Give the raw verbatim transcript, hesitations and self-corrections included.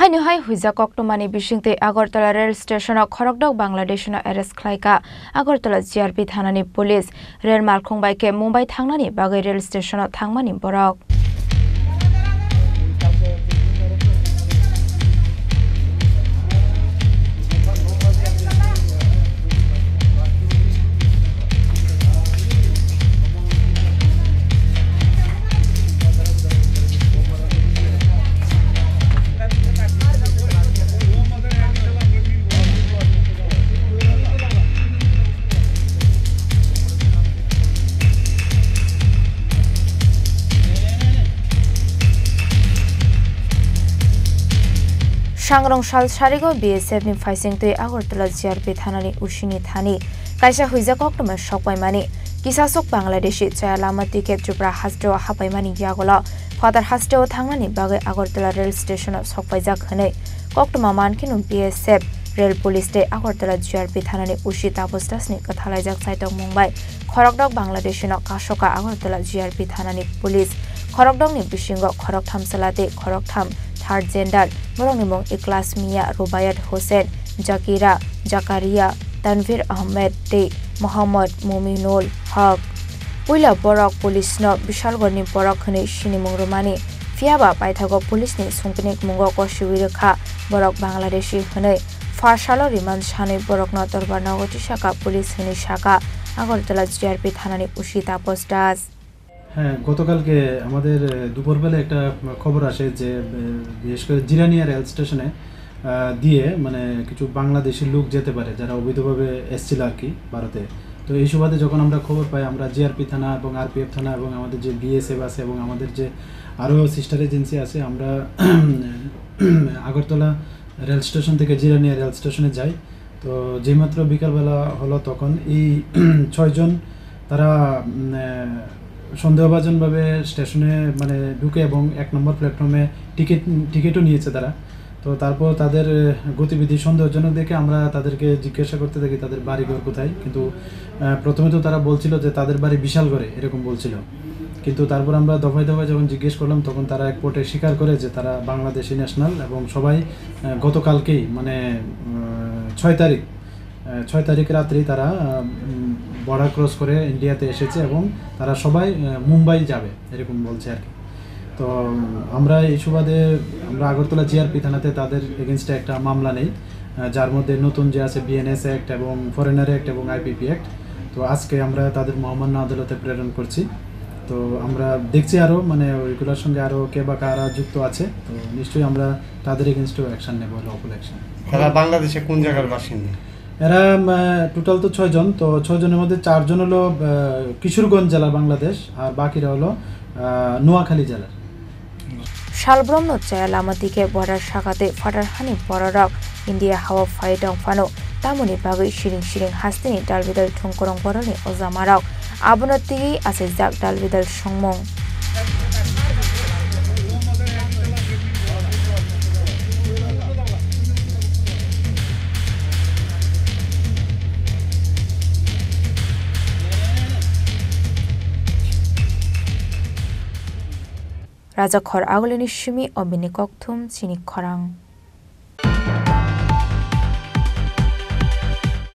Haino hai huijak koktwmani bisingtwi Agartala rail station-o khorokdok Bangladeshino arrest khlaikha Agartala G R P thanani police. Rail malkhung bai khe Mumbai thangnani bagwi rail station-o thangmani borok. Sangrong sal sarigo B S F ni phaisingtwi Agartala G R P thanani usini thani kaisa huijak koktwma sokpaimani. Kisasuk Bangladeshi chaya lama ticket Tripura hasteo hapaimani yagulo phatar hasteo thangnani bagwi Agartala rail station-o sokpaijak hwnwi koktwma mankheno B S F, rail police tei Agartala G R P thanani usi Taposh Das ni kwthalaijak chaitokmung bai khorokdok Bangladeshino kasoka Agartala G R P thanani police. Khorokdokni bisingo khoroktham chwla tei khoroktham third gender, borokni mung Ikhlas Mia, Rubaiyat Hussain, Zakira, Zakaria, Tanvir Ahmed tei Mohammad Muminul Haq. Puila borok police-no Bishalgarhni borok hwnwi sinimung rwmani, phiyaba paithago police-ni sungknwkmungo kosiwi rwkha borok Bangladeshi hwnwi. Pha salo remand sanwi borokno dorbar nogo tisaka police hwnwi saka Agartala G R P thanani usi Taposh Das. হ্যাঁ, গতকালকে আমাদের, আহ, দুপুরবেলা একটা খবর আসে যে, আহ, বিশেষ করে জিরানিয়া রেল স্টেশনে, আহ, দিয়ে মানে কিছু বাংলাদেশি লোক যেতে পারে, যারা অবৈধভাবে এসছিল আর কি ভারতে। তো এই সুবাদে যখন আমরা খবর পাই, আমরা জি আর পি থানা এবং আর পি এফ থানা এবং আমাদের যে বি এস এফ আছে এবং আমাদের যে আরও সিস্টার এজেন্সি আছে, আমরা আগরতলা রেল স্টেশন থেকে জিরানিয়া রেল স্টেশনে যাই। তো যেইমাত্র বিকালবেলা হলো, তখন এই ছয়জন তারা, উম, আহ, সন্দেহভাজনভাবে স্টেশনে, মানে, ঢুকে এবং এক নম্বর প্ল্যাটফর্মে টিকিট, টিকিটও নিয়েছে তারা। তো তারপর তাদের, আহ, গতিবিধি সন্দেহজনক দেখে আমরা তাদেরকে জিজ্ঞাসা করতে থাকি তাদের বাড়িঘর কোথায়। কিন্তু, আহ, প্রথমে তো তারা বলছিল যে তাদের বাড়ি বিশালগড়ে, এরকম বলছিল। কিন্তু তারপর আমরা দফায় দফায় যখন জিজ্ঞেস করলাম, তখন তারা এক পটে স্বীকার করে যে তারা বাংলাদেশি ন্যাশনাল এবং সবাই, আহ, গতকালকেই, মানে, আহ, ছয় তারিখ, আহ, ছয় তারিখ রাত্রেই তারা, আহ, উম, বর্ডার ক্রস করে ইন্ডিয়াতে এসেছে এবং তারা সবাই, আহ, মুম্বাই যাবে, এরকম বলছে আর কি। তো, উম, আমরা এই সুবাদে আমরা আগরতলা জি আর পি থানাতে তাদের এগেনস্টে একটা মামলা নেই, আহ, যার মধ্যে নতুন যে আছে বি এন এস অ্যাক্ট এবং ফরেনার অ্যাক্ট এবং আই পি পি অ্যাক্ট। তো আজকে আমরা তাদের মহামান্য আদালতে প্রেরণ করছি। তো আমরা দেখছি আরও, মানে, ওইগুলোর সঙ্গে আরও কে বা কারা যুক্ত আছে। তো নিশ্চয়ই আমরা তাদের এগেনস্টেও অ্যাকশন নেব, লফুল অ্যাকশন। তারা বাংলাদেশে কোন জায়গার বাসিন্দা? এরা, আহ, টোটাল তো ছয়জন। তো ছয়জনের মধ্যে চারজন হলো, আহ, কিশোরগঞ্জ জেলা, বাংলাদেশ, আর বাকিরা হলো, আহ, নোয়াখালী জেলার। Salbromno chaya lama dike border sakatwi phatar hani bororok India hao phai tong phano, tamoni bagwi siring siring hasteni dalbidal thwngkwrwng bororni ojamarok abono twiwi achaijak dalbidal songmung. Rajakhor Agulini simi o bini kokthum chini khorang.